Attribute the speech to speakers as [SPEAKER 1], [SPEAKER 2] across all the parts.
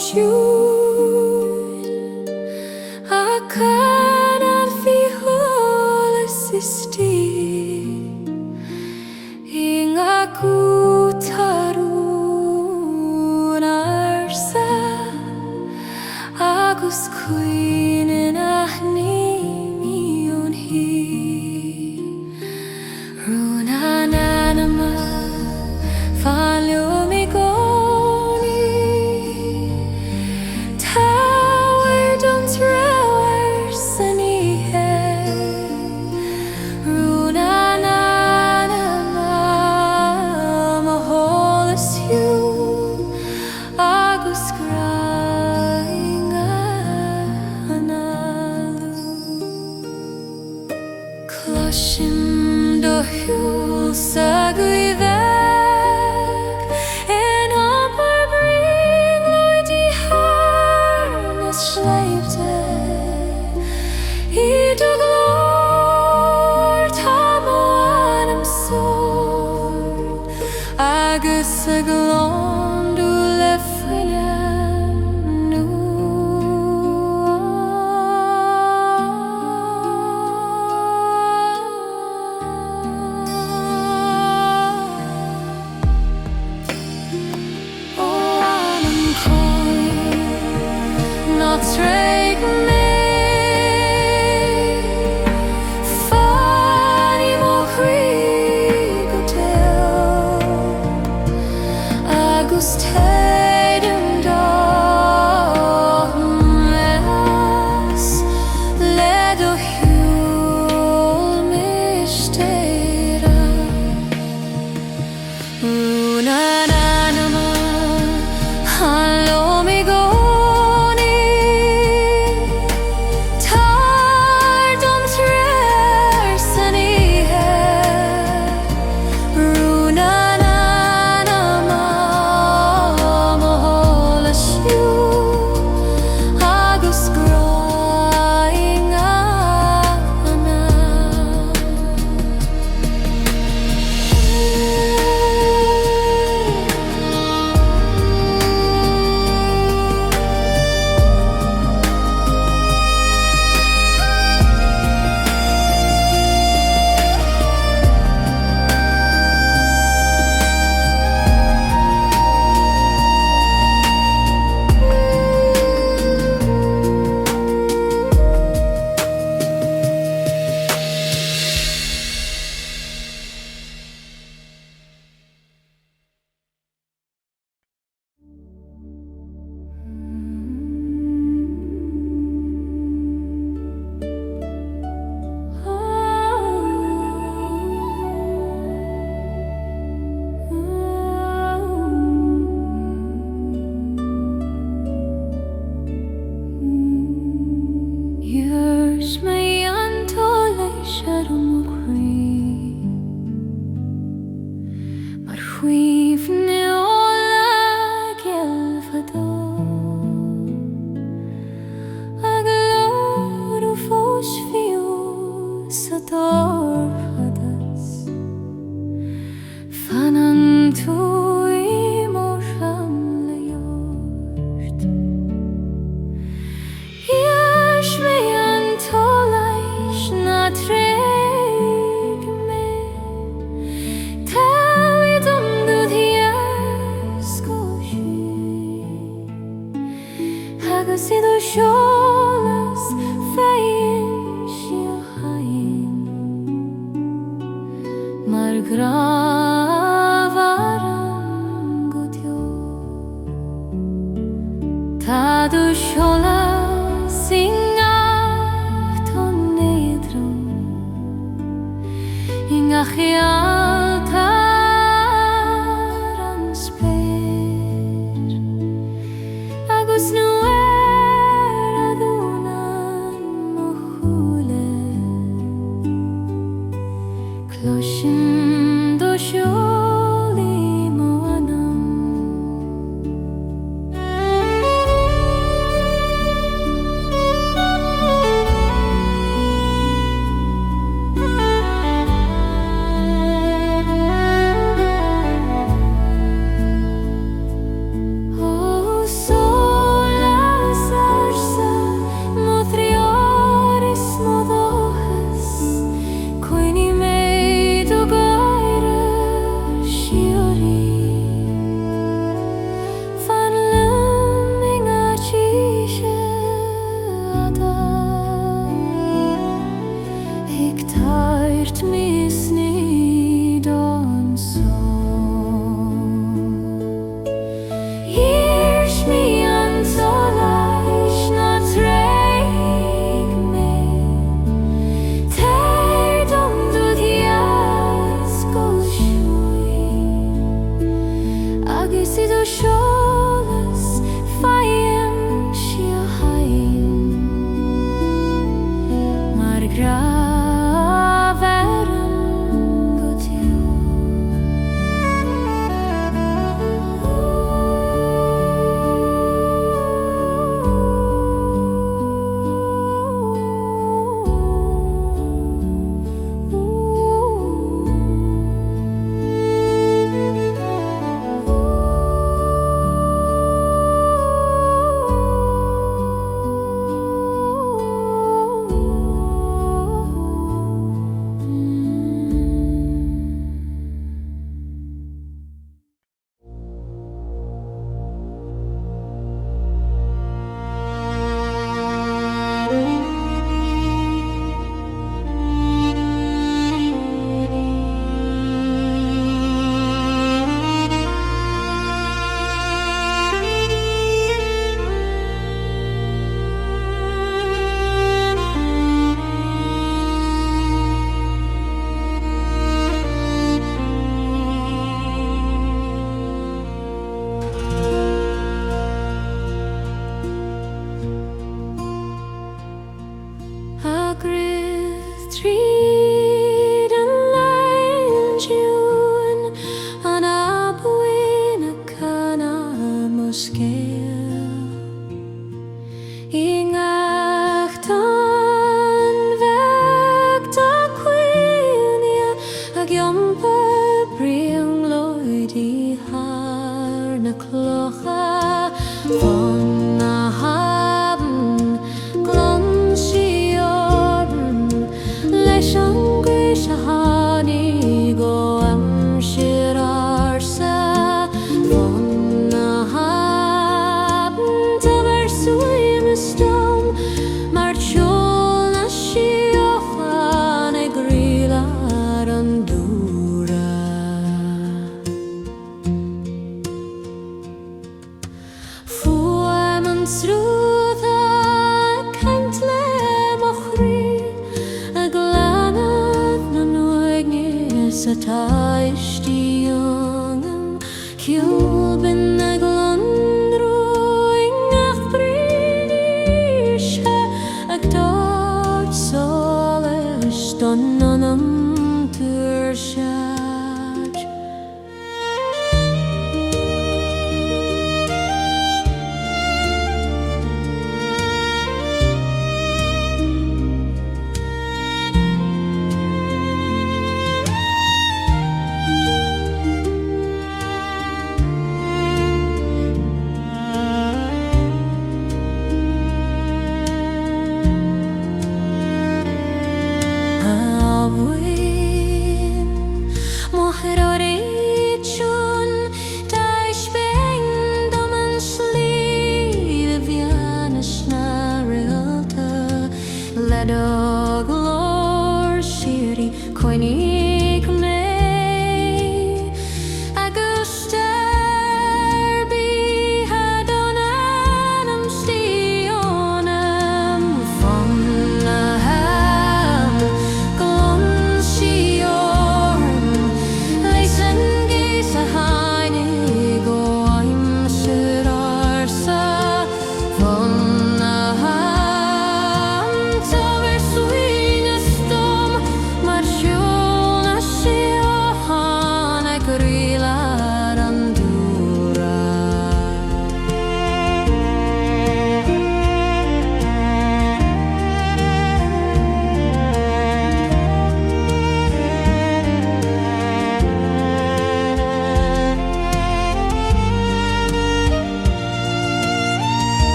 [SPEAKER 1] Ciúin ach anáil faoi sholas istigh i ngach guth tá rún ársa agus caoineann aithním ón Rún an anama, fan liom i gcónaí. Tabhair dom treoir san oíche. Rún an anama, mo sholas thú agus grá i ngach análú. Cloisim do shiúl sa ghaoth bheag in iompar brionglóidí thar na sléibhte. I do ghlór tá mo anam soar agus ag londú le fuinneamh nua. Ó anam cóir, ná tréig mé, Fan i mo chroí go deo, Agus téid an dá mheas le do shiúl mistéireach. Rún an anama, fan liom i gcónaí, Tabhair dom treoir san oíche. Rún an anama, mo sholas thú agus grá i ngach anáil. Iarsmaí an tsolais ar mo chroí Mar chuimhne ó lá geal fadó A glórú fós fiú sa dorchadas Fanann tú i mo shamhlaíocht. Iarsmaí an tsolais ná tréig mé. Tabhair dom do dheasc go síoraí Agus i do sholas féin síocháin. Mar ghrá a mhaireann go deo. Tá do sholas i ngach tonn éadrom, i ngach ealta ar an spéir, agus nuair a dhúnaim mo shúile, Cloisim do shiúl i mo anam. scéal. I ngach tonn bheag tá cuimhne ag iompar brionglóidí thar na clocha Fonn na habhann, glaonn sí orainn leis an gcrois a tháinig ó aimsir ársa. Fonn na habhann, tabhair suaimhneas dom mar cheol na síochána i gcroílár an dúlra. Fuaim an tsrutha ag caint le mo chroí, ag glanadh an uaignis atá istigh ionam, ceol binn ag lonrú i ngach bríste, ag tabhairt solais don anam tuirseach.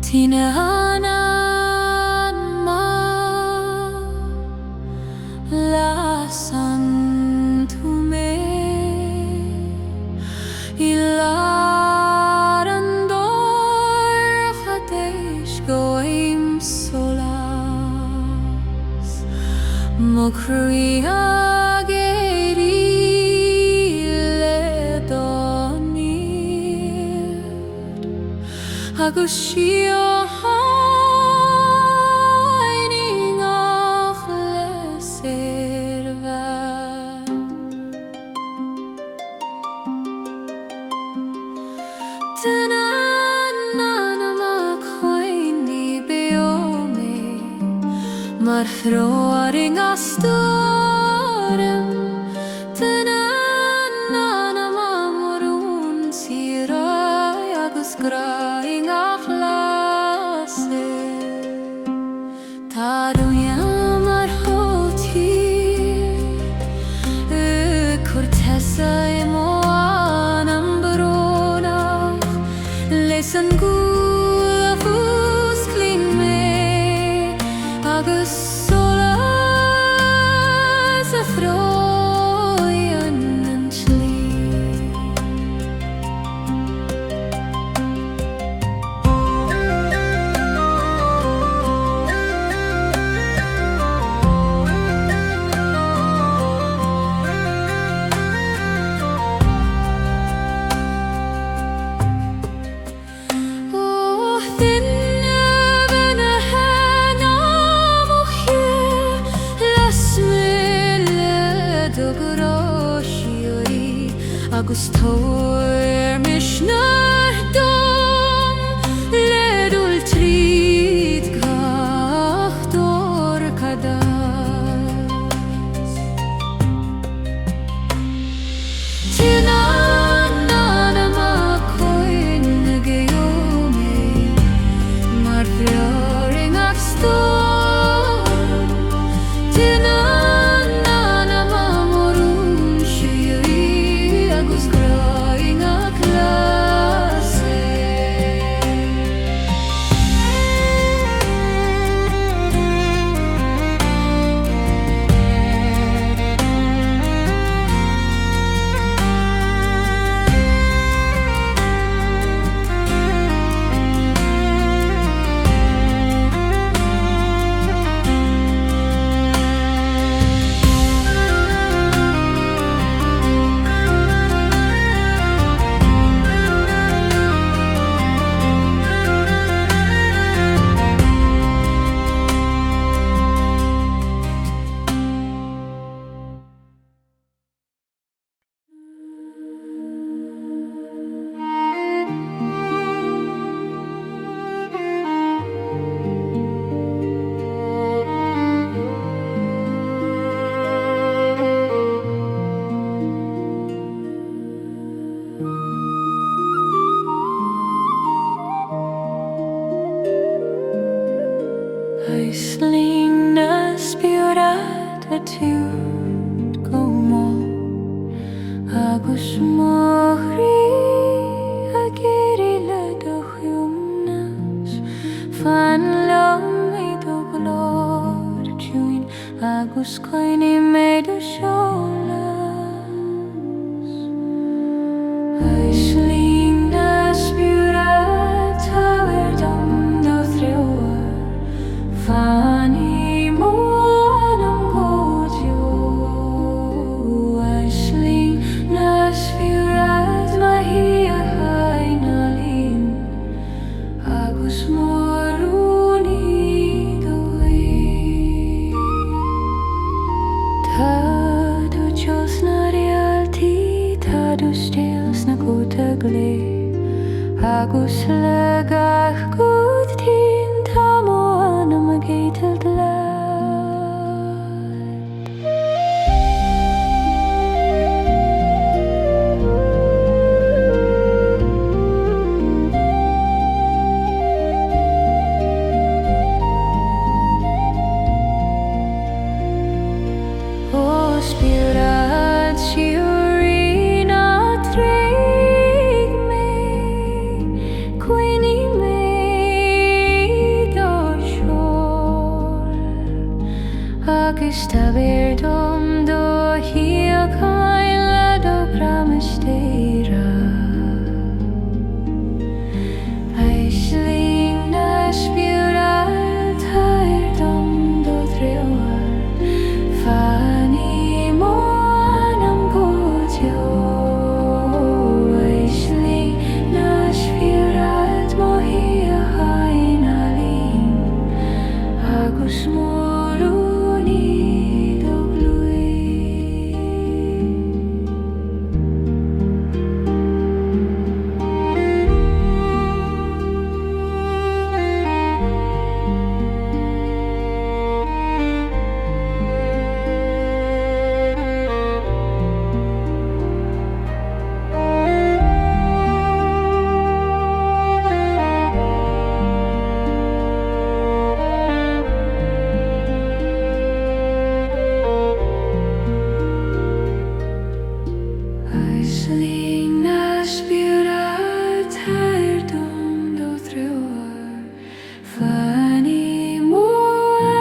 [SPEAKER 1] Tine an Lasann tú mé i lár an dorchadais Gabhaim solas mo chroí ag éirí le do neart Agus síocháin i ngach leas ar bhean. Tine anama coinnigh beo mé mar threoir i ngach stoirm. Tine anama mo rún síoraí agus grá i ngach lasair. Tá do mar shóitír ag cur teasa i mo anam brónach Leis an gcumha a mhúsclaíonn mé agus solas a threoraíonn an tslí. Ó thine bheannaithe ná mo chíor, las mé le do ghrá síoraí agus tabhair misneach dom le dul tríd gach dorchadas. Tine an anama coinnigh beo mé mar threoir i ngach stoirm. Tine an anama mo rún síoraí agus grá i ngach lasair. Aisling na spiorad ag tiúd go mall Agus mo chroí ag éirí le do chiúnas Fan liom i do ghlór ciúin Agus coinnigh mé do sholas Aisling na spiorad tabhair dom do threoir Fan i mo anam go deo Aisling na spiorad mo shíocháin álainn Agus mo rún i do ghuí. Tá do cheol sna réaltaí, tá do scéal sna gotha glé, Agus le gach guth tinn tá mo anam ag eitilt leat. Ó Spiorad síoraí ná tréig mé, coinnigh mé. Aisling na spiorad tabhair dom do threoir, Fan i mo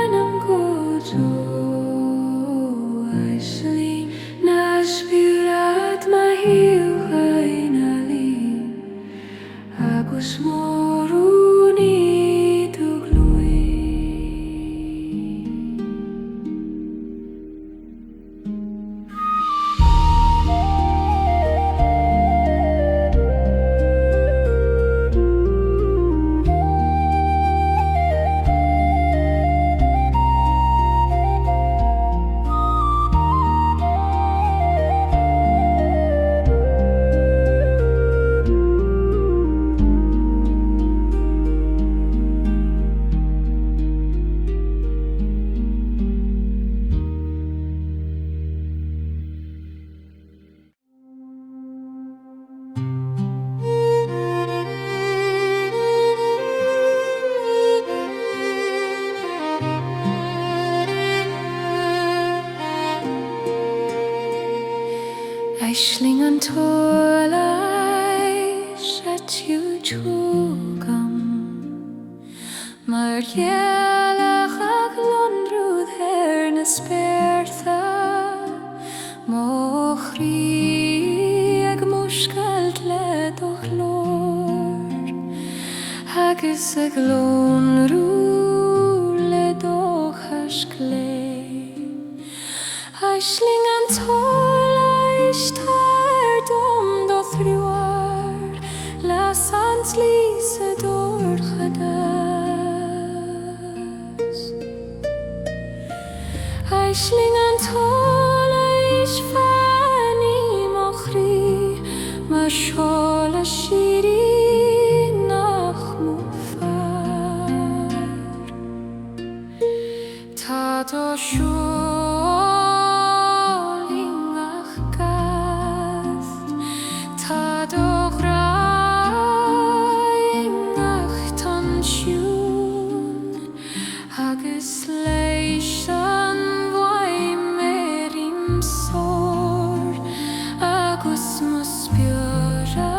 [SPEAKER 1] anam go deo. Aisling na spiorad maith thú linn, Agus mo rún i do ghlúin. Aisling an tsolais a tú chugam Mar ghealach ag lonrú thar na spéartha, Mo chroí ag múscailt le do ghlór, Agus ag lonrú le dóchas glé. Aisling an tsolais tabhair dom do threoir, Las an tslí sa dorchadas. Aisling an tsolais fan i mo chroí, Mar sholas síoraí nach múchfar. Tá do shúil i ngach gás, Tá do ghrá i ngach tonn ciúin, Agus leis an bhfuaim éirím soar, Agus mo spiorad.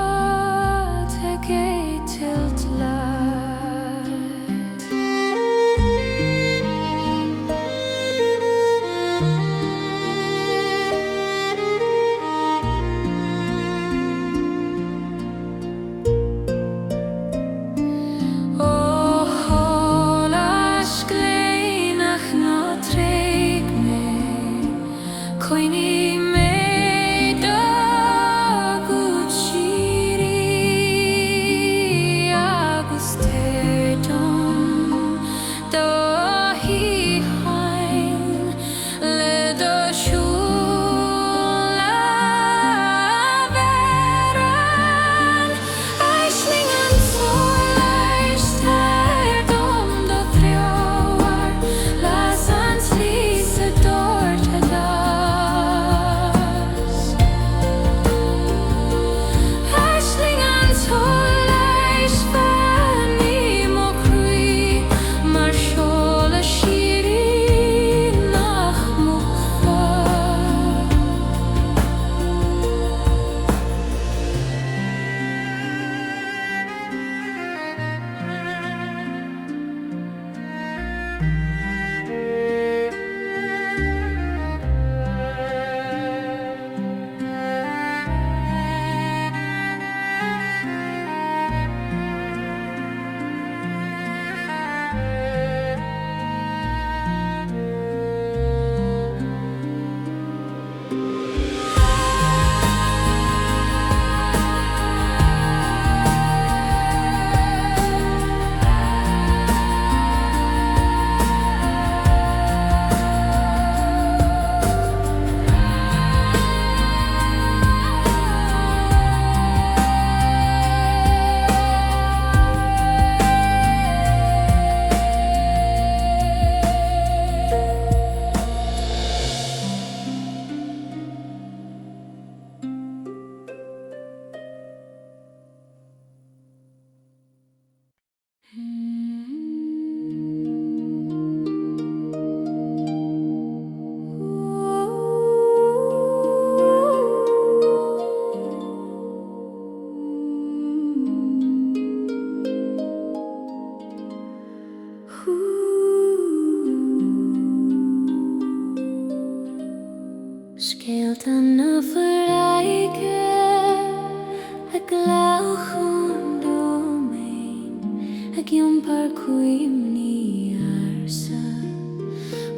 [SPEAKER 1] cuimhní ársa,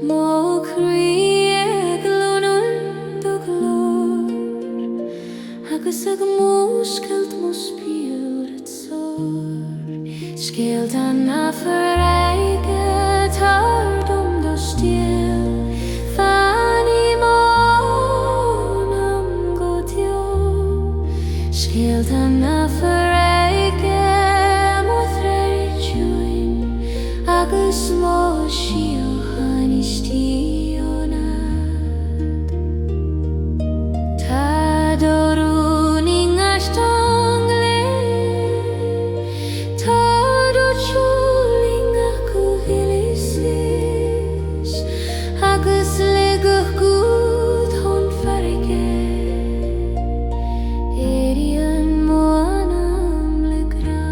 [SPEAKER 1] Mo chroí ag cluinstin do ghlór, Agus ag múscailt mo spiorad soar. Scéalta na farraige tabhair dom do scéal, Fan i m'anam go deo. Scéalta na farraige mo threoir chiúin Agus mo shíocháin istigh ionat. Tá do rún i ngach glé, Tá do cheol i ngach cúil is is, Agus le gach guth ón bhfarraige, Éiríonn m'anam le grá.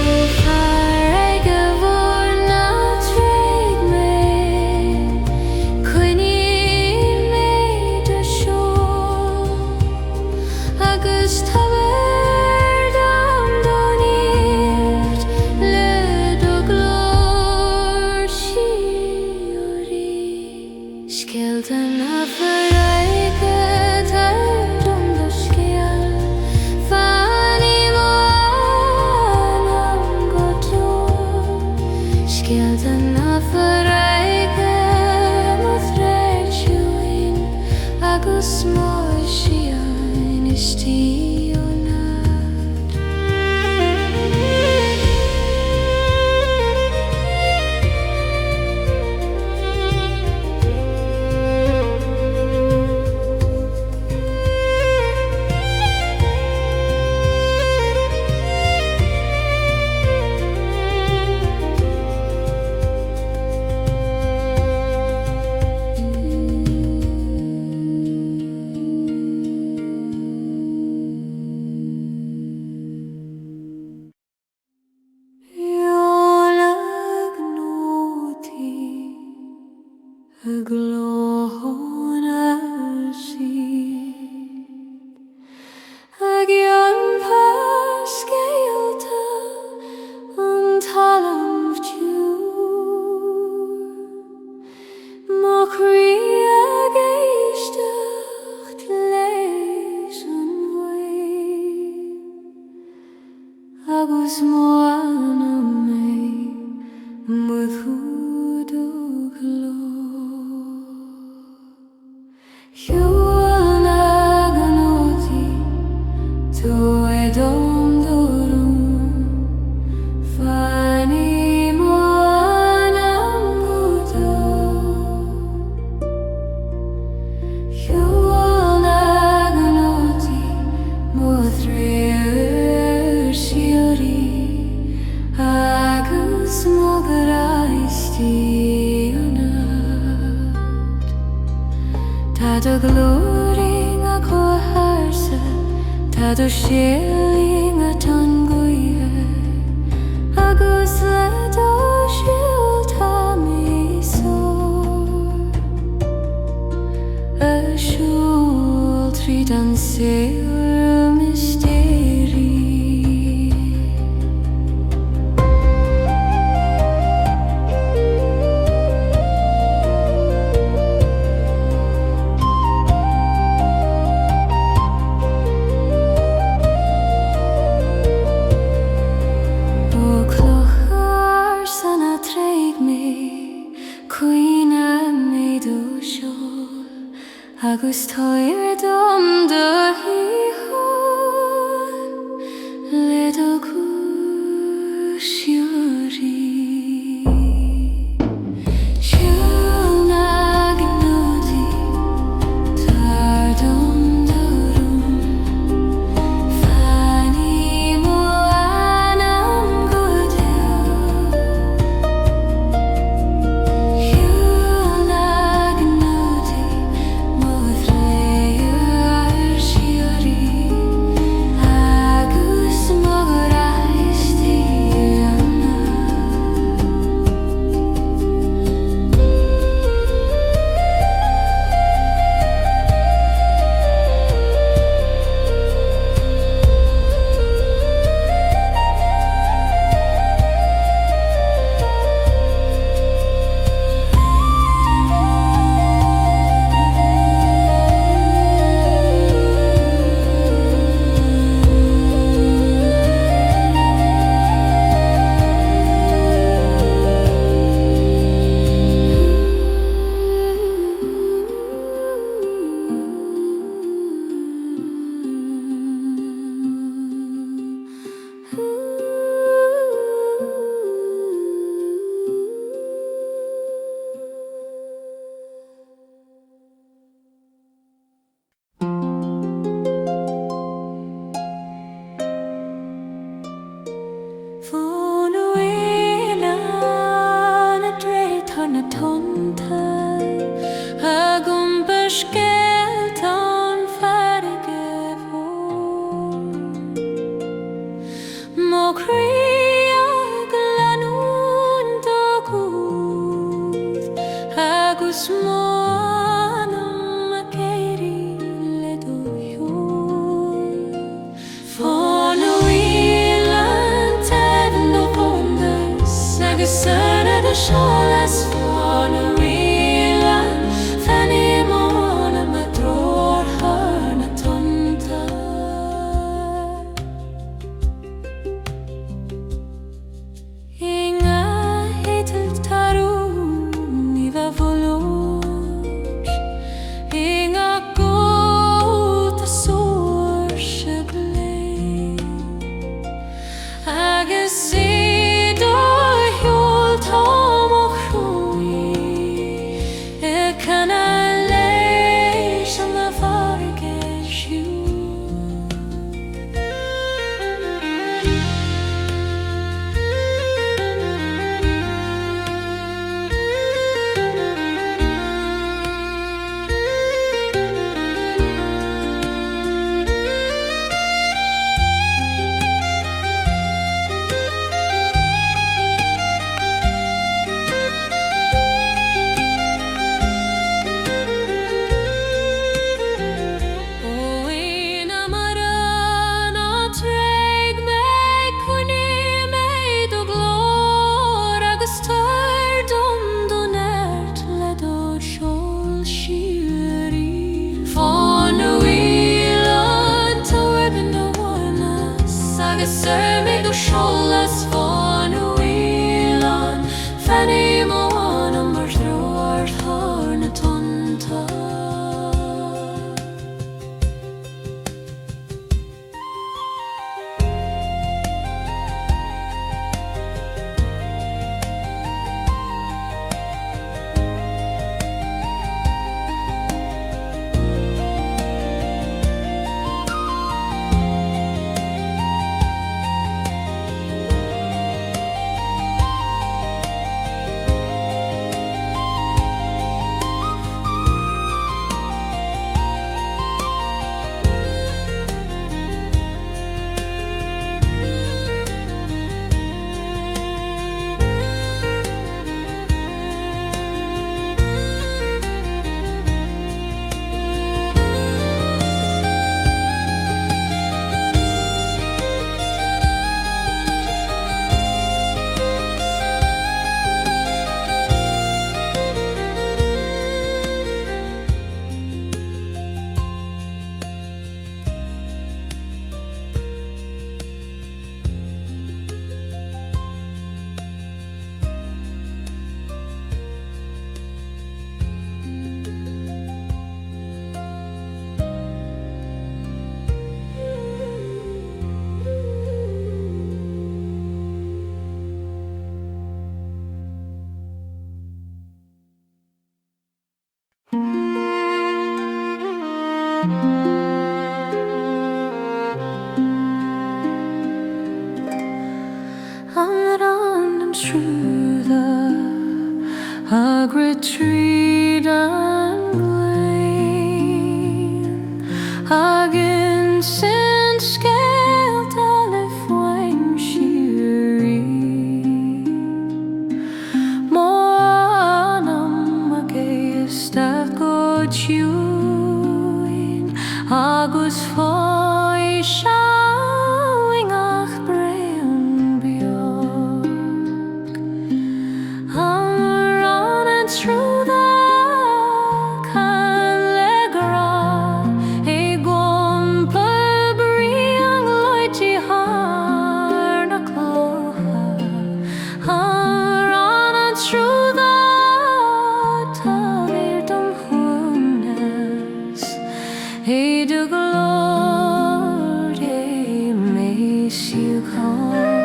[SPEAKER 1] Ó Fharraige mhór ná tréig mé, Coinnigh mé do sheol, Agus tabhair dom do neart le do ghlór síoraí. Scéalta na farraige tabhair dom do scéal, Fan i m'anam go deo. Scéalta na farraige mo threoir chiúin Agus mo shíocháin istigh ionat. Shiúil ag nótaí glónna siad Ag iompar scéalta ón talamh tiúr Mo chroí ag éisteacht leis an bhfuaim Agus mo anam ag mothú do ghlór. Shiúil na gnóthaí tabhair dom do rún, Fan i m'anam go deo. Shiúil na gnóthaí mo threoir síoraí Agus mo ghrá istigh ionat. Tá do ghlór i ngach guth ársa, Tá do scéal i ngach tonn gaoithe, Agus le do shiúl tá mé soar. Ag siúl tríd an saol mistéirí. Ó chloch ársa ná tréig mé, Coinnigh mé do sheol, Agus tabhair dom do shíocháin le do ghuth síoraí. Shiúil na gnóthaí, tabhair dom do rún, Fan i mo anam go deo. Shiúil na gnóthaí, mo threoir. Agus m'anam ag éirí le do sheol. Fán oileán do bhundas agus ar do sholas fán oileán Fanfaidh m'anam i dtreoir thar na tonnta. I ngach eitilt tá rún ní bheith folús, i ngach guth tá saoirse glé. Agus i do sheol tá mo chroí ag canadh leis an bhfarraige siúd. Ó Aoine mara ná tréig mé, coinnigh mé i do ghlóir agus tabhair dom do neart le do sheol síoraí. Fán oileán tabhair binn do mhaoithneas agus ar mé do sholas fán oileán fanfaidh m'anam mar threoir thar na tonnta. Amhrán an Srutha ag rith tríd an ngleann Ag insint scéalta le fuaim síoraí Mo anam ag éisteacht go ciúin agus faoiseamh i ngach braon beag. Amhrán an tSrutha canta le grá ag iompar brionglóidí thar na clocha. Amhrán an tSrutha tabhair dom shuaimhneas i do ghlór Dé mé síocháin.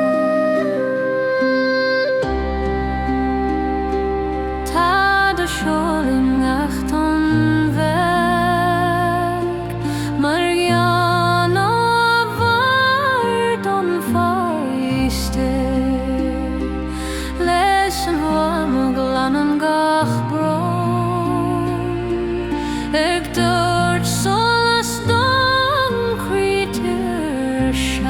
[SPEAKER 1] Tá do sheol i ngach tonn bheag mar ghean ábhar don pháiste. Leis an bhfuaim a ghlanann gach brón, ag tabhairt solas don chroí tuirseach.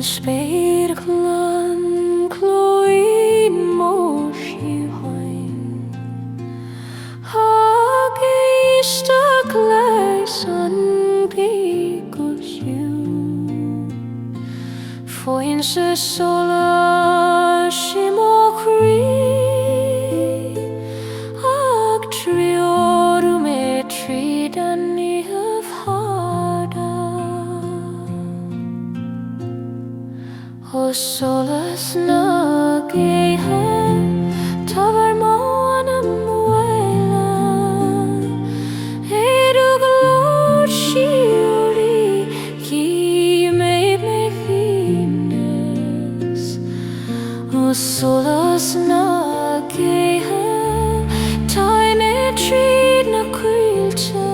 [SPEAKER 1] spéir ghlan cluain mo sciatháin Ag éisteacht leis an ghaoth go ciúin Foinse solais i mo chroí Ag treorú mé tríd an oíche fhada. Ó solas na gaoithe, tabhair m'anam abhaile, I do ghlór síoraí tchí mé m'aoibhneas. Ó solas na gaoithe, téigh mé tríd na coillte.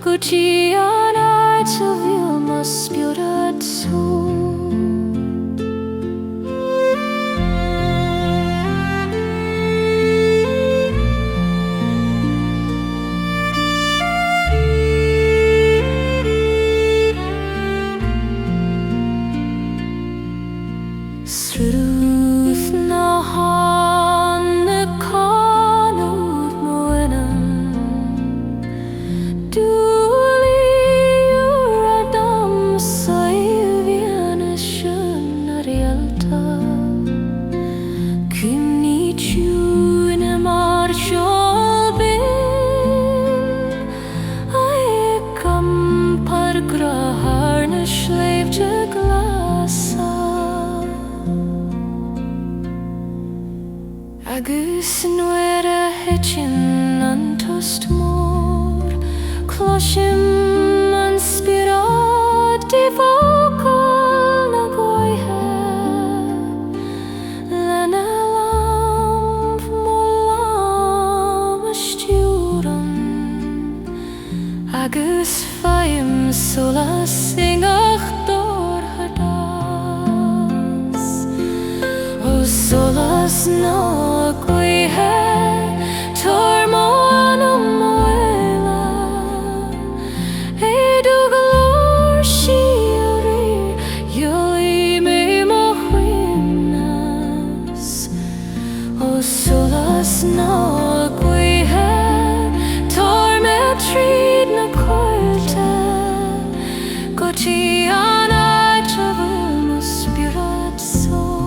[SPEAKER 1] Go dtí an áit a bhfuil mo spiorad sór. Sruth na habhann ag canadh m'ainm. Dúilí úra dom i bhfianaise na réalta. Cuimhní ciúine mar cheol binn ag iompar grá thar na sléibhte glasa. Agus nuair a thiteann an tost mór, cloisim an spiorad i bhfocail na gaoithe, lena lámh mo lámh a stiúrann, agus faighim solas i ngach dorchadas. Ó solas na gaoithe, tabhair m'anam abhaile, I do ghlór síoraí gheobhaidh mé mo shuaimhneas. Ó solas na gaoithe, tabhair mé tríd na coillte go dtí an áit a bhfuil mo spiorad soar.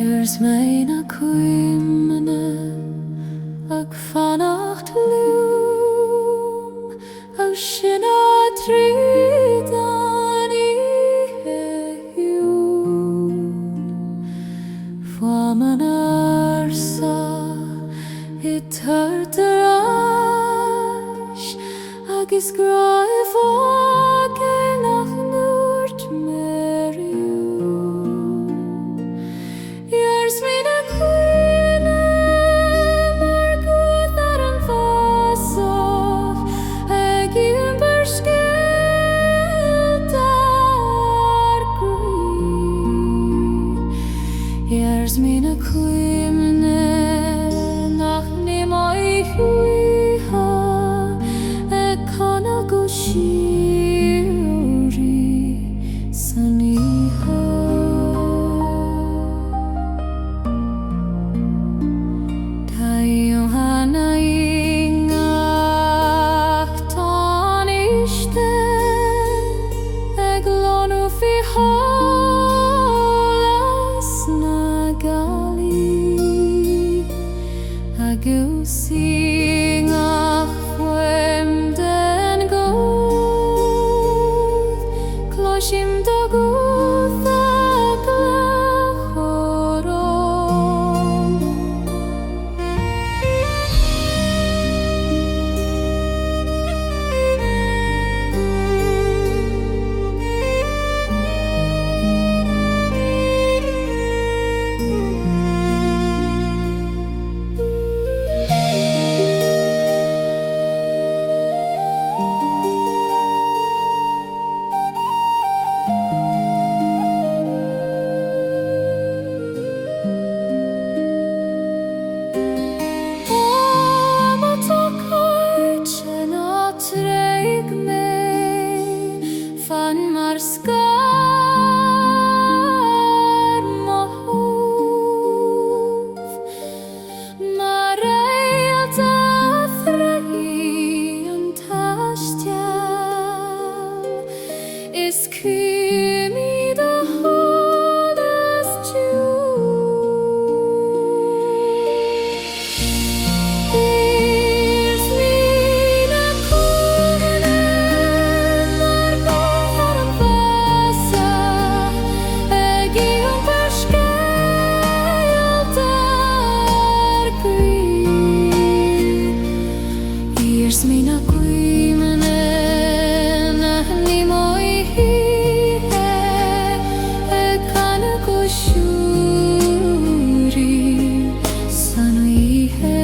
[SPEAKER 1] Iarsmaí na cuimhne ag fanacht liom ó sin tríd an oíche chiúin. Fuaimeanna ársa ag tabhairt ar ais agus grá i bhfocail nach ndúirt mé riamh. Iarsmaí na cuimhne mar ghuth ar an bhfásach ag iompar scéalta Mar scar mo shúf, Mar réalta a thréigh an taisteal, Is cím i do sholas tiubh. Iarsmaí na cuimhne mar bhóthar an bhasa ag iompar scéalta ár gcroí. Iarsmaí na cuimhne nach n-imeoidh choíche ag canadh go síoraí san oíche.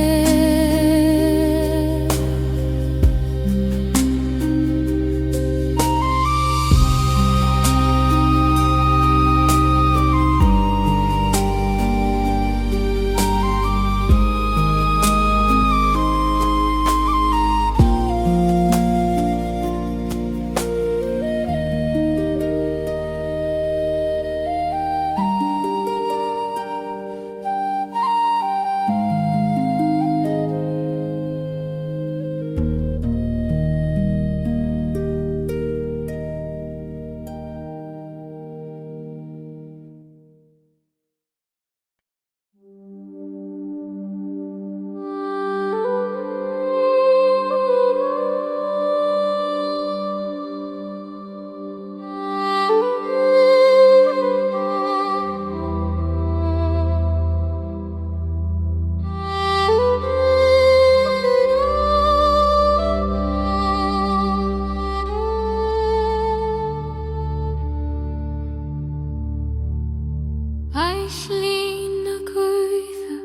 [SPEAKER 1] Aisling na gaoithe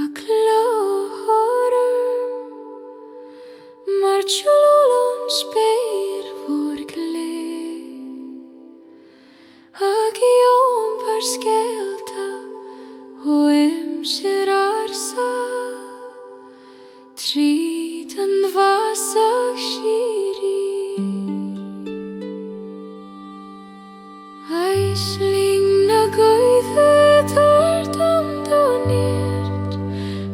[SPEAKER 1] a glór orm Mar tsiúl ón spéir mhór glé Ag iompar scéalta ó aimsir ársa Tríd an bhfásach síoraí. Aisling na gaoithe tabhair dom do neart,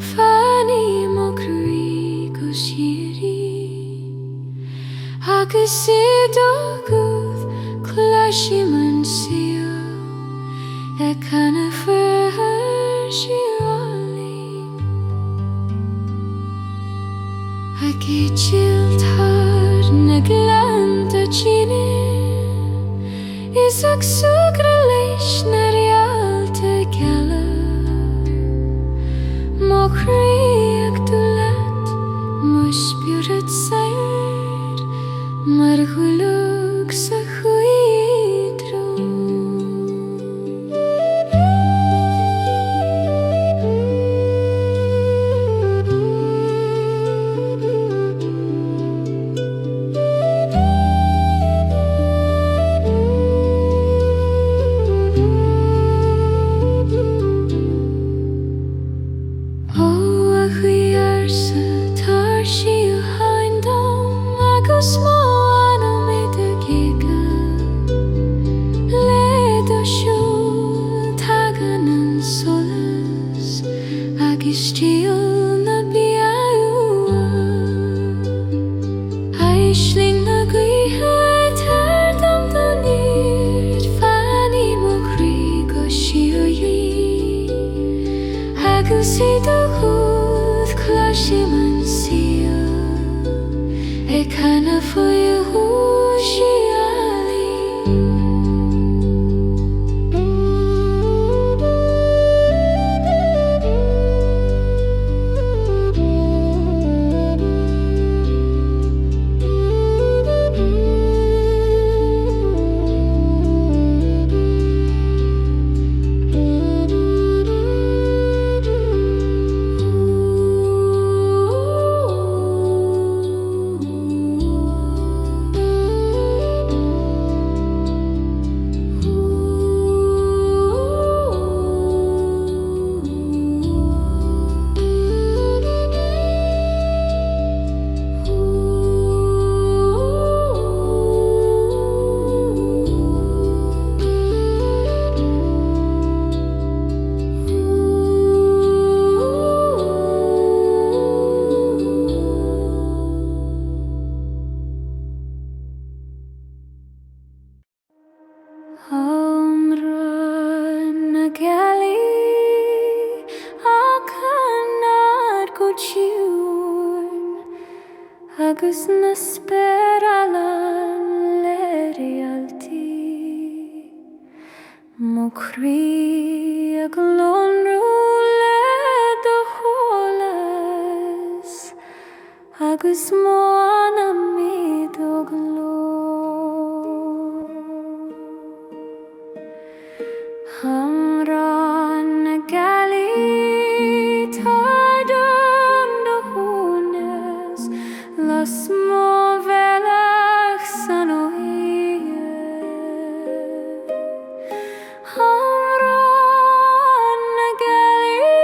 [SPEAKER 1] Fan i mo chroí go síoraí, Agus i do ghuth cloisim an saol Ag canadh faoi thuirsí álainn. Ag eitilt thar na gleannta tine Is ag súgradh leis na réalta geala Mo chroí ag dul leat, mo spiorad saor Mar dhuilleog sa ghaoth trom. Ó a ghaoth ársa tabhair síocháin dom agus mo anam i do ghéaga. Le do shiúl tagann an solas agus stiall na beatha. Aisling na gaoithe tabhair dom do neart, fan i mo chroí go síoraí. Agus i do ghuth cloisim an saol ag canadh faoi thuirsí álainn. Agus na spéire lán le réaltaí. Mo chroí ag lonrú le do sholas agus mo anam i do ghlór. Amhrán na gealaí, tar dom do shuaimhneas, las mo bhealach san oíche. Amhrán na gealaí,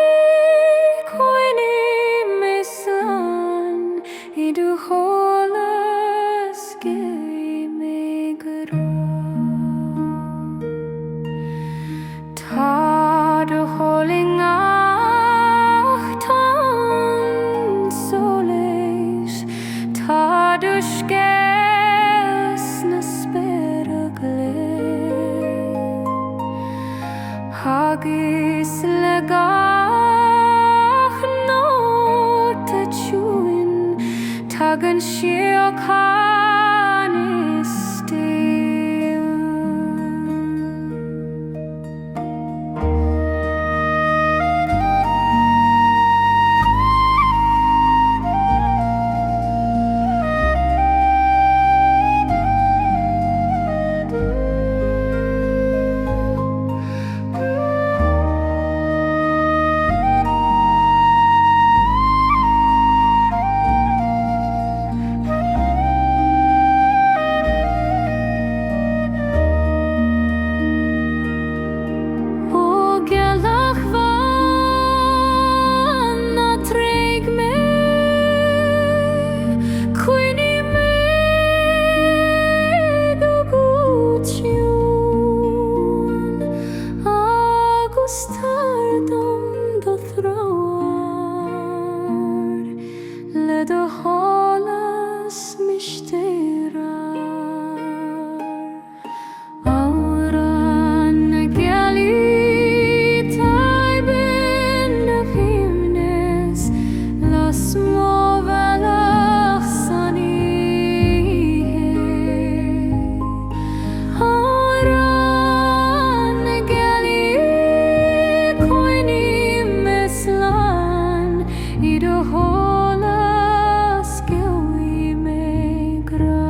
[SPEAKER 1] coinnigh mé slán i do sholas, gheobhaidh mé grá. Tá do thoil i ngach tonn solais, tá do scéal sna spéartha glé, agus le gach nóta ciúin tagann síocháin istigh. Ó ghealach bhán ná tréig mé, Coinnigh mé i do ghuth ciúin Agus tabhair dom do threoir Le do sholas mistéireach. Amhrán na gealaí, tar binn do shuaimhneas, las mo bhealach san oíche. Amhrán na gealaí, coinnigh mé slán i do sholas, gheobhaidh mé grá.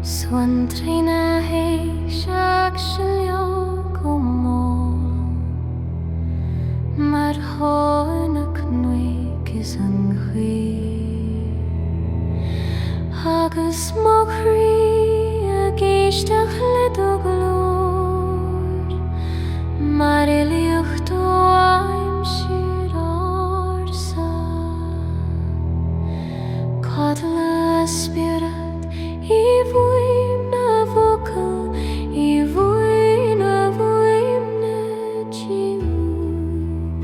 [SPEAKER 1] Suantraí na héiseach leo go mall Mar thor na cnoic is an ghaoth Agus mo chroí ag éisteacht le do ghlór Mar fhilíocht ó aimsir ársa. Codladh a spiorad i bhfuaim na bhfocal, i bhfuaim na bhfuaimne ciúin.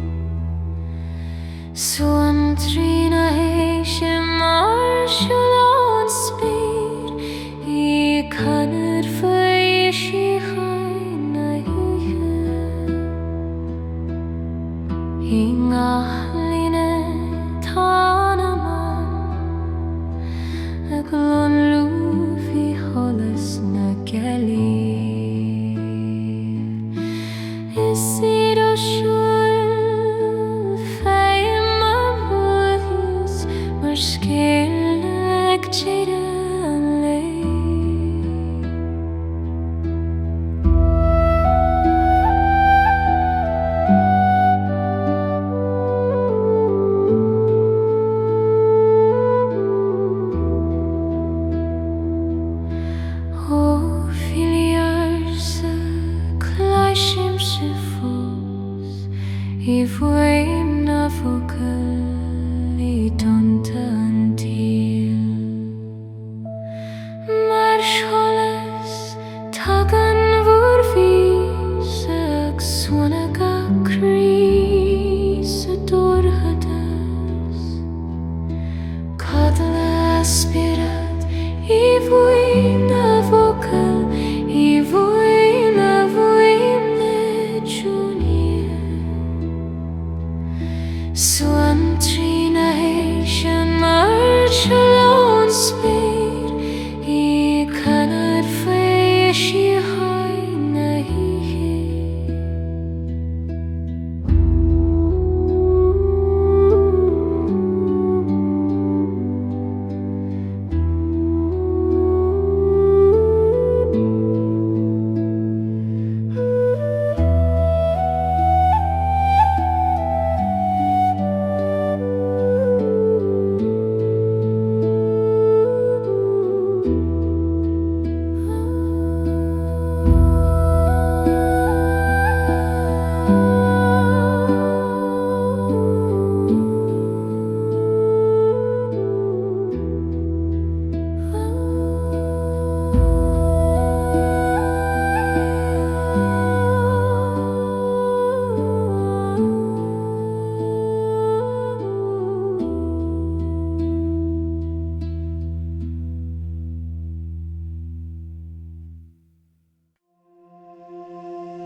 [SPEAKER 1] Suantraí na héise mar siúlóid spéir, ag canadh faoi shíocháin na hoíche. I ngach líne tá anam ann ag lonrú faoi sholas na gealaí. Is i do shúil faighim mo bhuíochas mar scéal ag deireadh an lae. I bhfuaim na bhfocal i dtonnta an tsaoil. Mar sholas tagann bhur bhfís ag sannadh gach croí sa dorchadas. Codladh spiorad i bhfuaim na bhfocal, i bhfuaim na bhfuaimne Junior. Suantraí na haoise mar ón spéir i gcanadh faoi shíocháin na hoíche.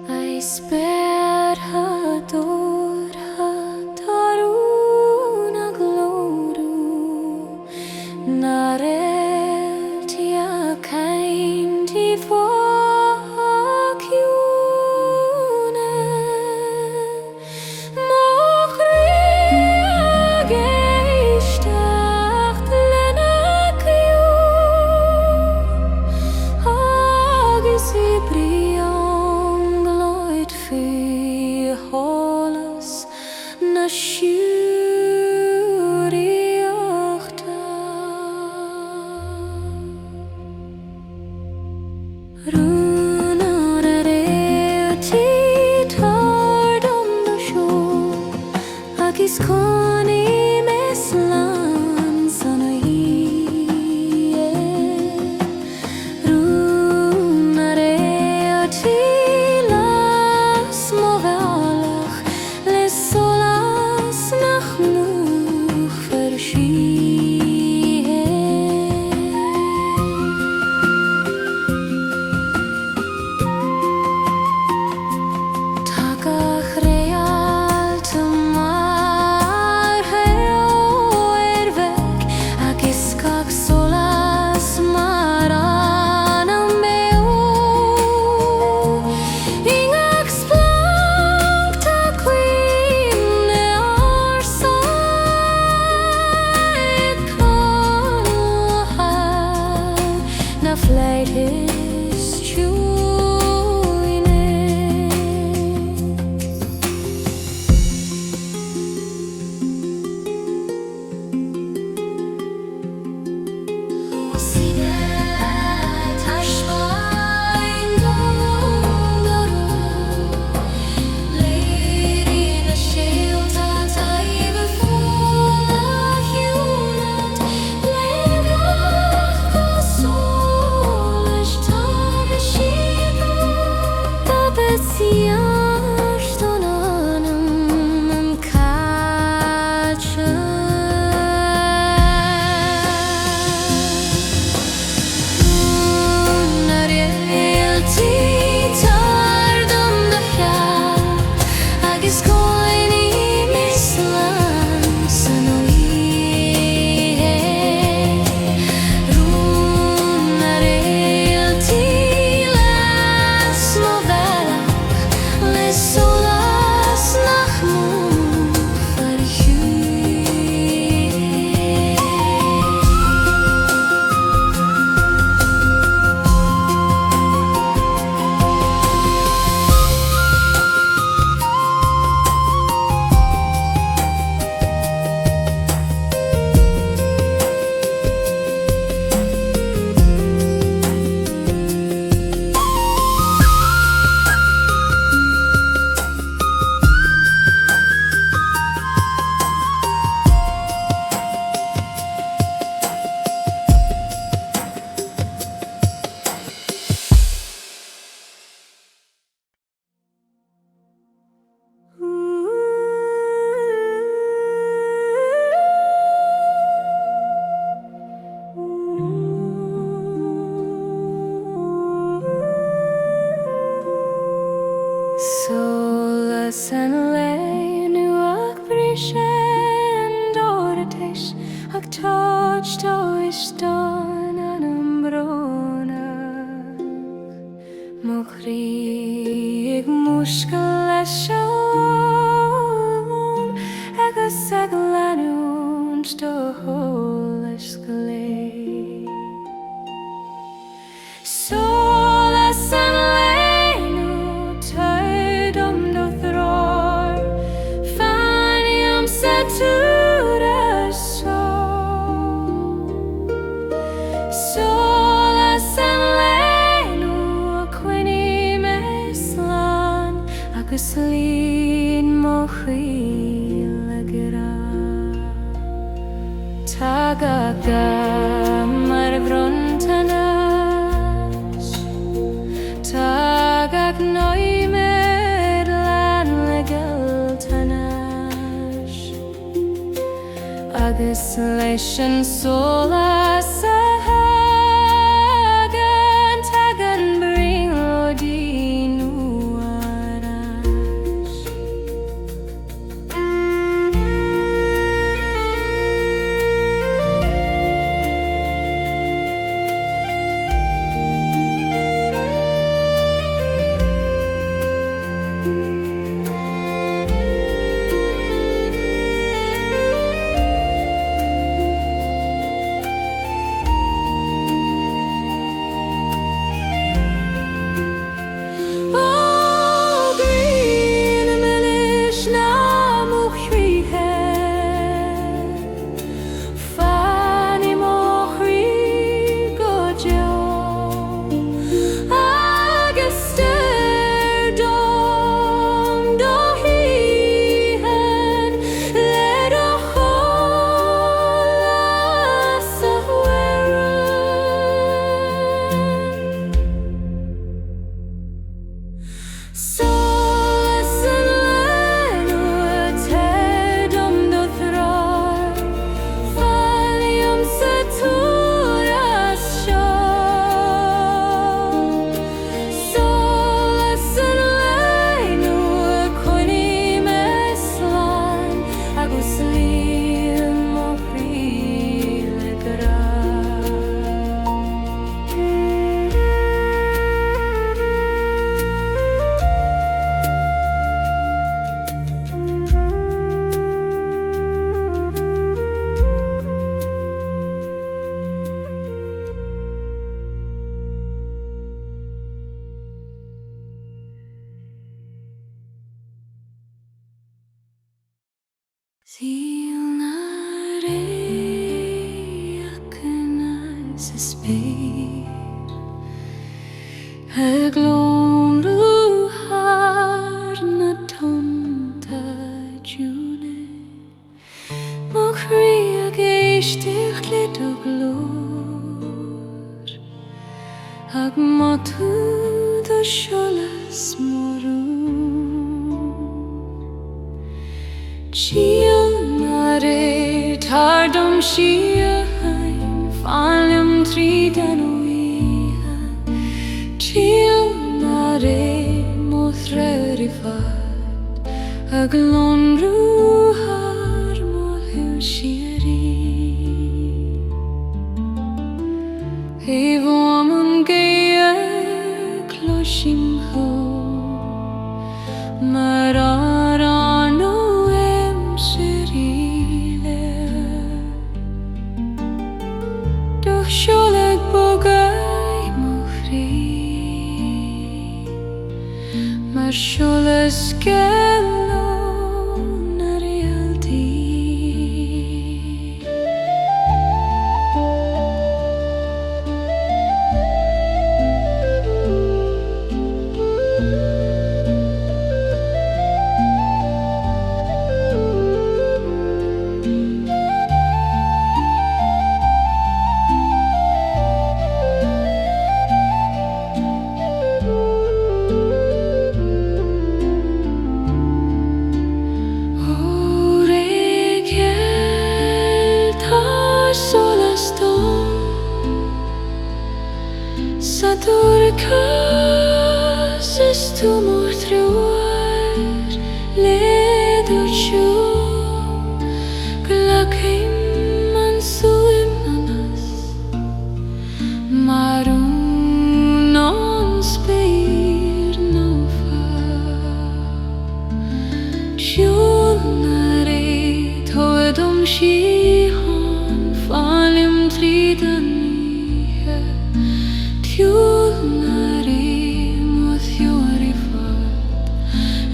[SPEAKER 1] I spéartha dorcha tá rún á ghlórú, Na réaltaí ag caint i bhfáth ciúine. Mo chroí ag éisteacht lena gceol agus i brionglóid faoi sholas na síoraíochta. Rún na réaltaí tabhair dom do sheol agus coinnigh mé slán san oíche. Rún na réaltaí las mo bhealach le solas na. Solas an lae nua ag briseadh an dorchadas ag tabhairt dóchais don anam brónach. Mo chroí ag múscailt leis an lón agus ag leanúint do sholais ghlé. Solas an lae nua, tabhair dom do threoir, fan liom sa turas seo. Solas an lae nua, coinnigh mé slán agus líon mo chroí le grá. Tá gach dath mar bhronntanas, Tá gach nóiméad lán le gealltanais, Agus leis an solas a thagann, tagann brionglóidí nua ar ais. Ó ghrian mhilis na mbuaicchroíthe, Fan i mo chroí go deo, Agus deir dom do shuíthean le do sholas a Mhuire. Solas an lae nua, tabhair dom do threoir, Fan liom sa turas seo. Solas an lae nua, coinnigh mé slán agus líon mo chroí le grá. Síol na radharcanna sa spéir Ag lonrú thar na tonnta ciúine Mo chroí ag éisteacht le do ghlór Ag mothú do sholas mo rún. Síol na ré, tabhair dom síocháin, fan liom tríd an oíche. Síol na ré, mo threoir i bhfad, ag lonrú thar mo shaol síoraí. I bhfuaim an ghaoth cloisim thú Mar amhrán ó aimsir eile. Do sheol ag bogadh i mo chroí Mar sholas geal ó na réaltaí. do shiúl, Glacaim an suaimhneas Mar rún ón spéir naofa. Siúl na ré, tabhair dom síocháin, Fan liom tríd an oíche. Siúl na ré, mo threoraí fad,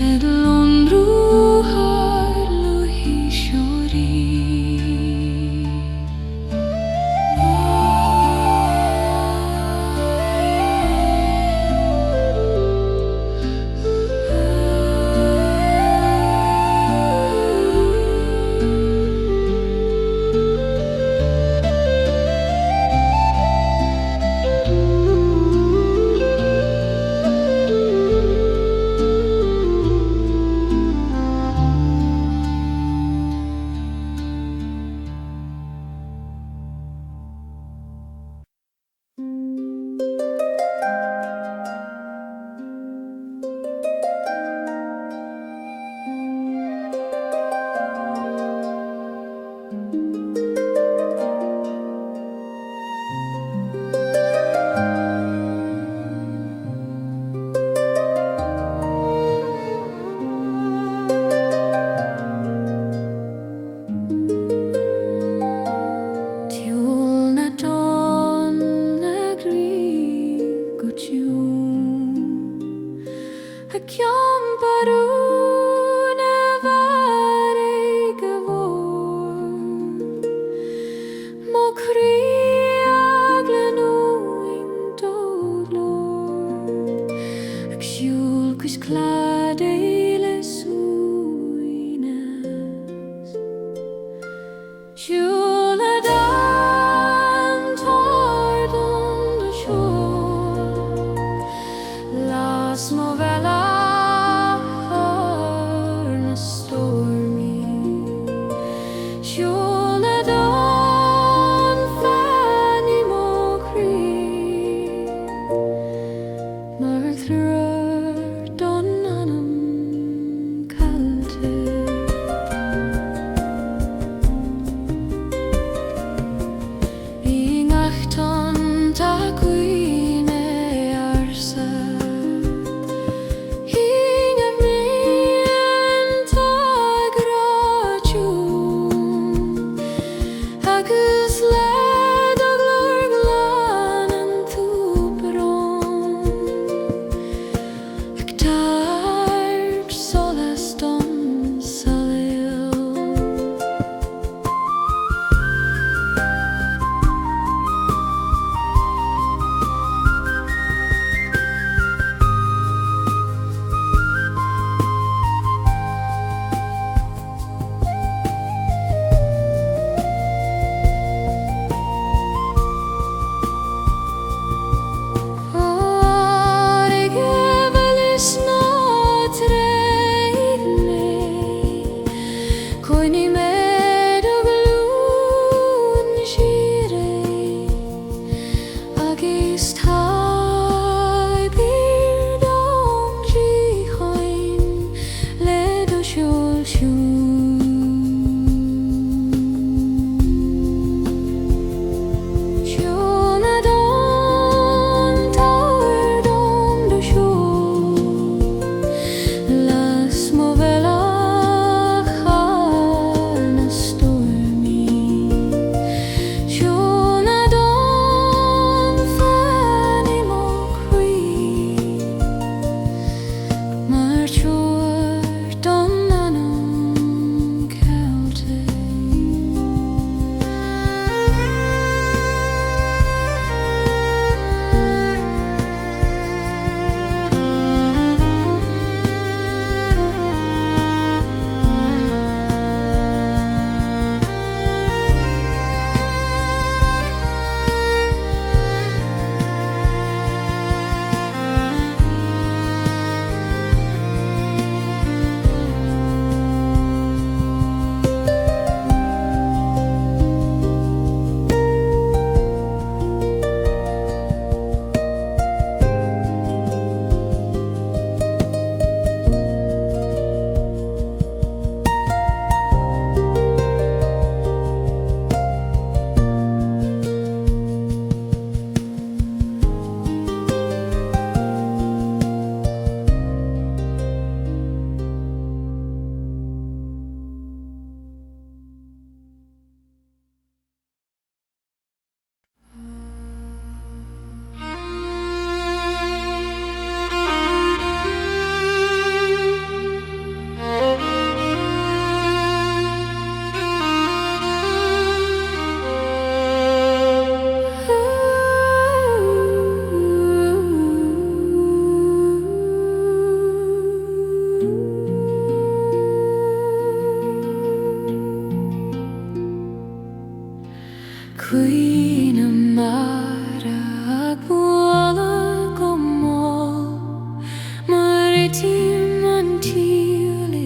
[SPEAKER 1] Ag lonrú thar luaithriseoirí. Siúl na dtonn a gcroí go ciúin, Ag iompar rún na bhfarraige mhór. Mo chroí eagla uaim do ghlór, Ag siúl cois cladaigh le suaimhneas. Siúl na dtonn, tabhair dom do threoir, Las mo bhealach thar na stoirmí. Siúl na dtonn, fan i mo chroí, Mar threoir don anam caillte. I ngach tonn tá cuimhne ársa, I ngach mian tá grá ciúin, Agus le do ghlór glanann tú brón. Ag tabhairt solas don saol. Farraige mhilis ná tréig mé, Coinnigh mé do ghlúin síoraí, Agus tabhair dom síocháin le do sheol ciúin. Siúl na dtonn, tabhair dom do sheol, Las mo bhealach thar na stoirmí. Siúl na dtonn, fan i mo chroí, Mar threoir don anam.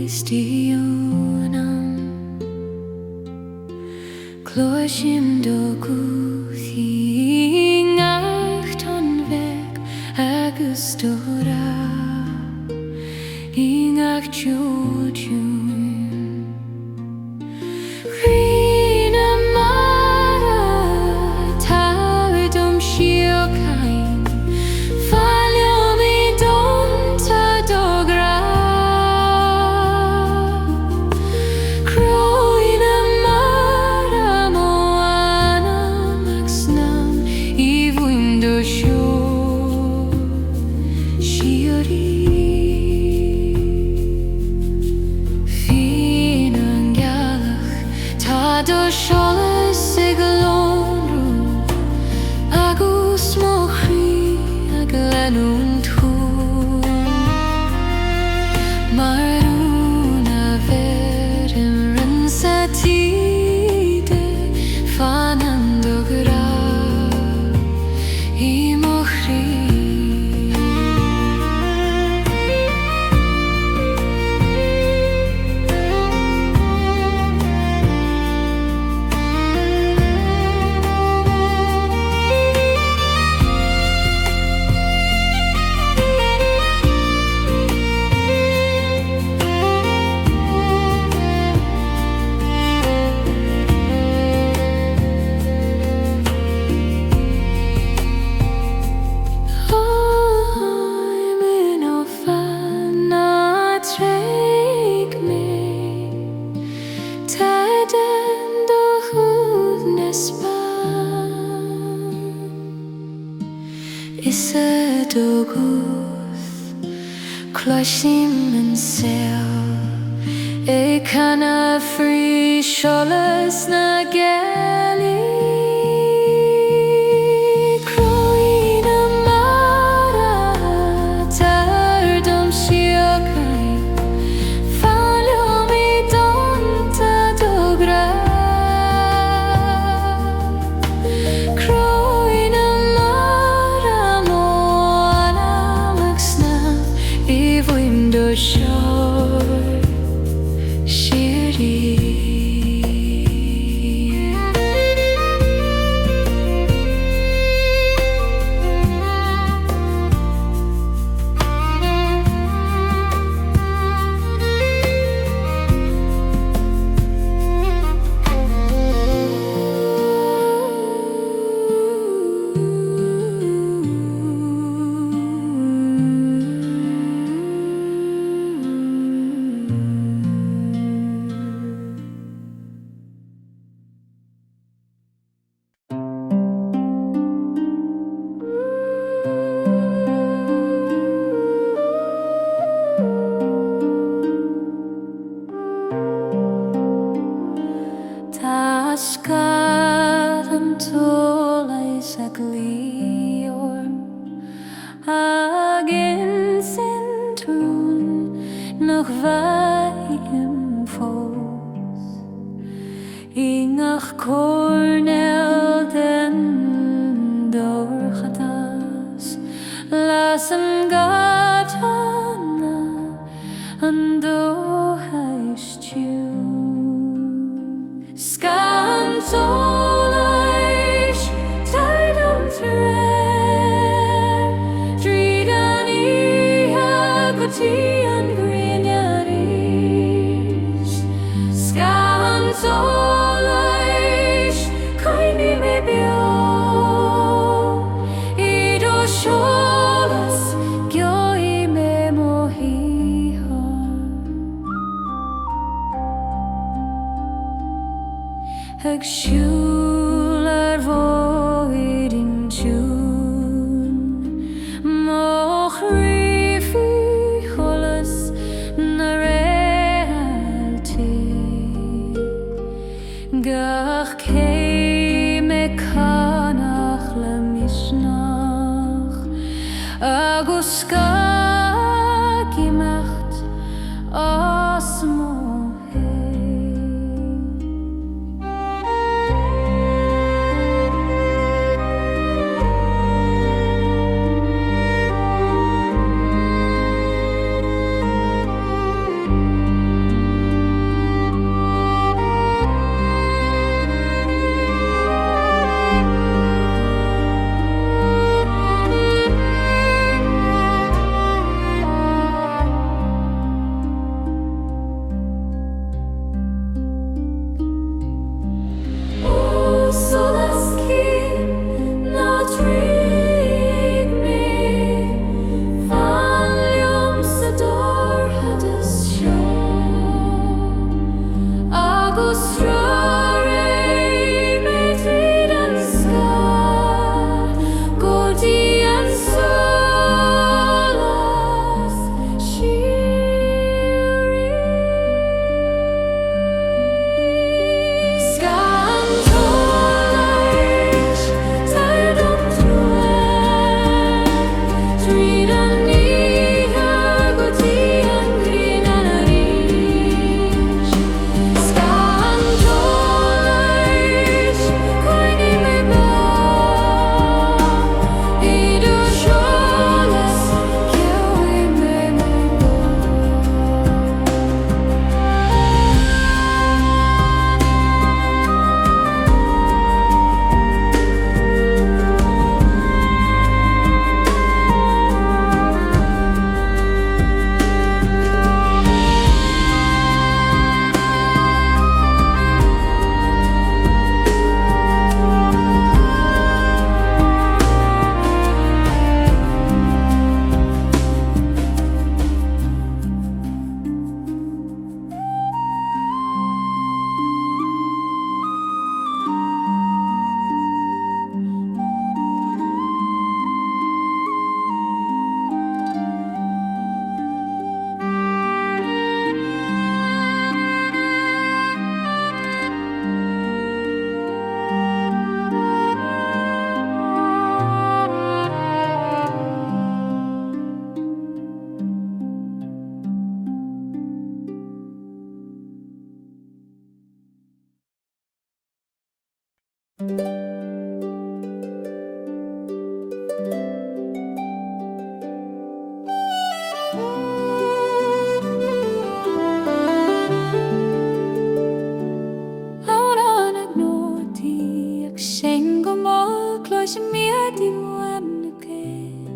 [SPEAKER 1] is ionam. Cloisim do ghuth i ngach tonnbheag agus do ghrá i ngach ceol ciúin. Croí na mara, tabhair dom síocháin, Fan liom i dtonnta do ghrá. Croí na mara, mo anam ag snámh i bhfuaim do cheoil síoraí. Faoin ngealach tá do sholas ag lonrú Agus mo chroí ag leanúint thú Mar rún a bheirim rince taoide Fanann do ghrá i mo chroí. Táim i fan ná tréig mé, Tagann do shuaimhneas bán. Is é do ghuth cloisim an saol ag canadh faoi sholas na gealaí. Croí na mara, tabhair dom síocháin, Fan liom i dtonnta do ghrá. Croí na mara, mo anam ag snámh i bhfuaim do cheoil síoraí. Tá scáth an tsolais ag luí orm, Ag insint rún nach bhfaighim fós. I ngach coirnéal den dorchadas, Lasann gach tine an dóchais chiúin. Scáth an tsolais, tabhair dom treoir Tríd an oíche go dtí an ghrian arís. Scáth an tsolais, coinnigh mé beo I do sholas, gheobhaidh mé mo shaothar. Ag siúl ar bhóithrín ciúin, Mo chroí faoi sholas na réaltaí. Gach céim ag canadh le misneach, Agus scáth ag imeacht as mo thaobh. Amhrán na nótaí ag seinm go mall cloisim iad i bhfuaim na Gaeil.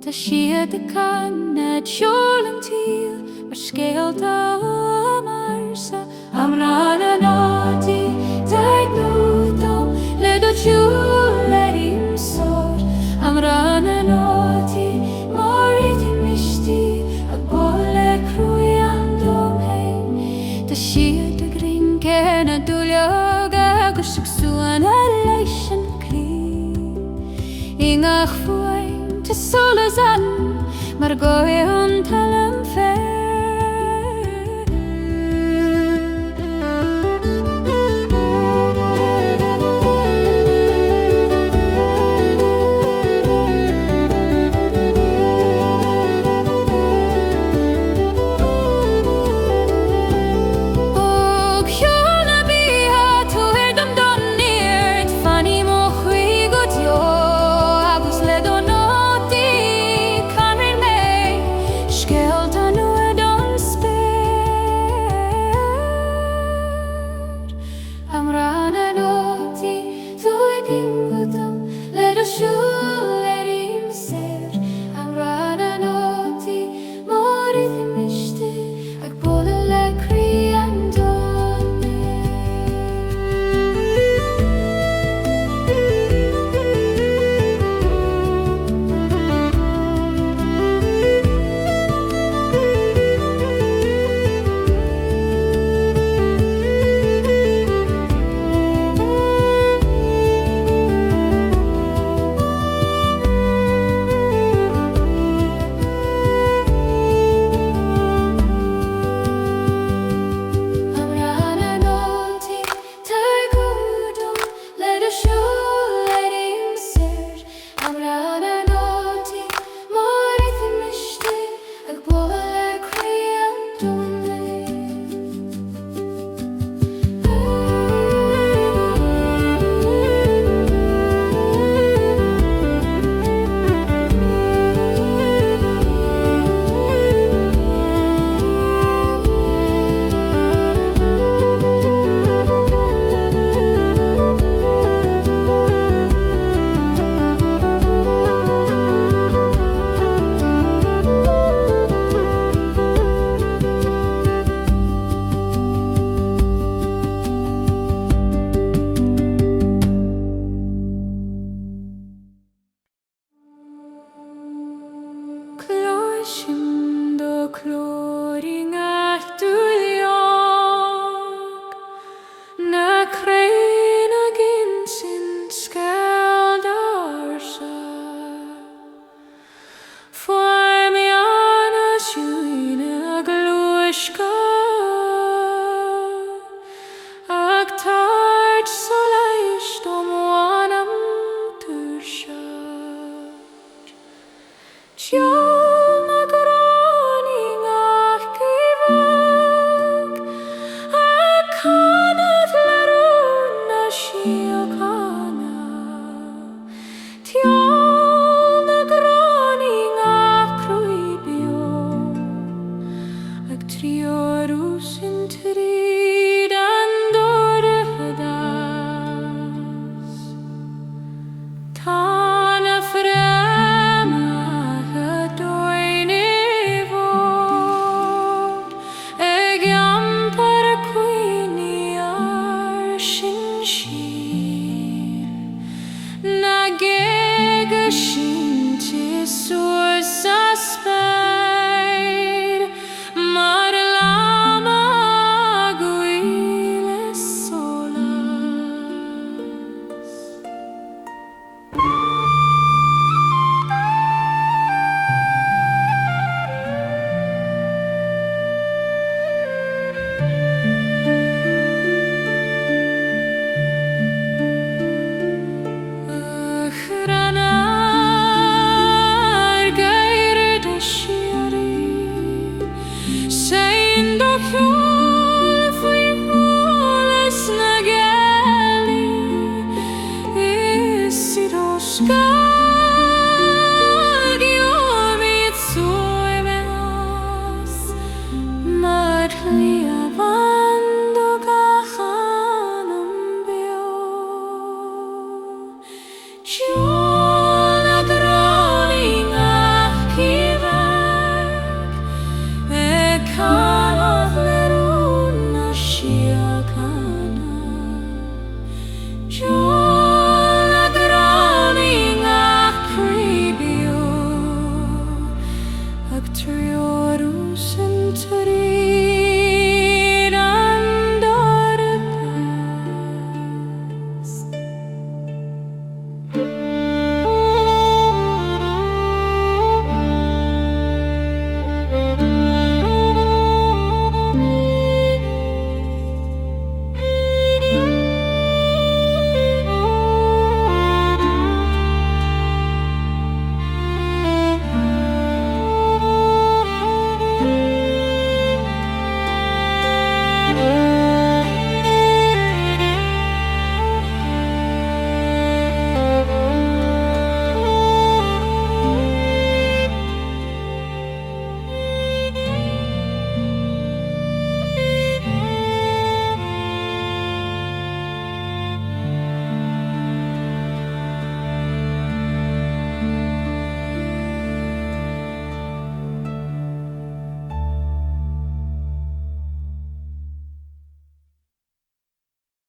[SPEAKER 1] Tá siad ag canadh ceol an tsaoil mar scéalta ó am ársa. Amhrán na nótaí, tabhair guth dom le do thoil airím soar. Amhrán na nótaí, mo rithim istigh ag bualadh le croí an domhain. Tá siad ag rince ar na duilleoga agus ag suanadh leis an gcliabh. I ngach fuaim tá solas ann mar ghaoth ón talamh féin. Ó cheol na beatha, tabhair dom do neart, fan i mo chroí go deo, agus le do nótaí canfaidh mé scéalta nua don spéir. Amhrán na nótaí, tabhair guth dom le do thoil airím saor. Amhrán na nótaí, Mo rithim istigh ag bualadh le croí an domhain. Amhrán na nótaí, tabhair guth dom le do thoil airím saor. Amhrán na nótaí, mo rithim istigh ag bualadh le croí an domhain. Cloisim do ghlór i ngach duilleog, Na crainn ag insint scéalta ársa. Fuaimeanna ciúine ag luascadh, Ag tabhairt solais do m'anam tuirseach. Ceol na gcrann i ngach geimheadh, Ag canadh le rún na síochána. Ceol na gcrann i ngach croí beo, Ag treorú sinn tríd.